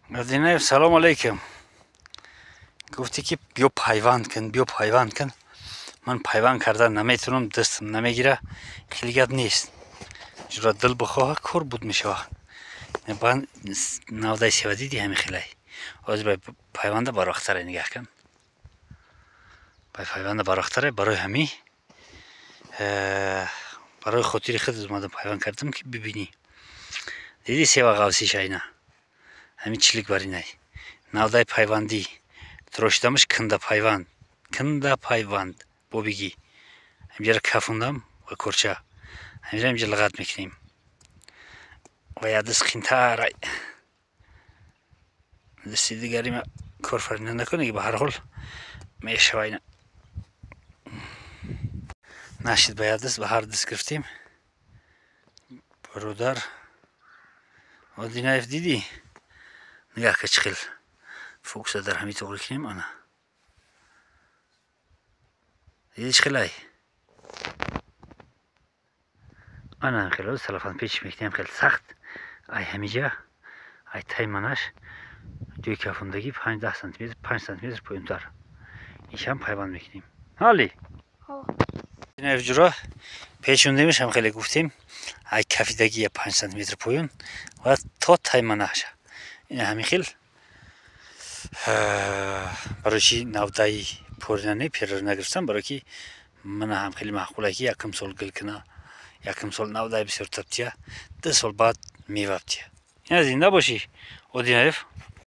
Одинаев, салом алейкум. Гуфтӣ, ки биё пайванд кун, биё пайванд кун. Ман пайванд кардан наметавонам, дастам намегира. Хеле гап нест, ҷура дил бихоҳа, кор буд мешава. Навдаи сева диди, ҳами хелай. Ҳозир бай пайванда барвақтаре, нигаҳ кун, бай пайванда барвақтаре. Барои ҳами барои хотири худ омадам, пайванд кардам, ки бибинӣ. Диди, сева ғавсиш айна ҳамин чилик баринай. Навдаи пайвандӣ турошидамаш, канда пайванд, канда пайванд бобигӣ. Ҳамҷара кафондам ва корча ҳамҷара ҳамҷа лағат мекунем ва як даст қинтарай, дасти дигарима корфарина накунӣ. Ба ҳар ҳол мешава. Ина нашид, ба як даст, ба ҳар даст гирифтем. Бародар Одинаев, дидӣ, нигаҳ ка, чӣ хел фокуса дар ҳами тоғри кунем. Ана, диди, чӣ хелай? Ана, хело салафан печ мекунем, хел сахт. Ай ҳамиҷа, ай тай манаш, ҷои кафондагӣ, 5-10 сантиметр, 5 сантиметр поёнтар ишам пайванд мекунем. Ҳали ҷура печондемиш, ҳам хеле гуфтем, ай кафидагӣ я 5 сантиметр поён ва то тай манаша. Ина ҳамин хел. Барои чи навдаи порина не, перро нагирифтам? Барое ки мана ҳам хеле маъқула, ки якум сол гил кина, якум сол навдаи бисёр табтия, 2 сол баъд мева бтия. Ина, зинда бошӣ, Одинаев.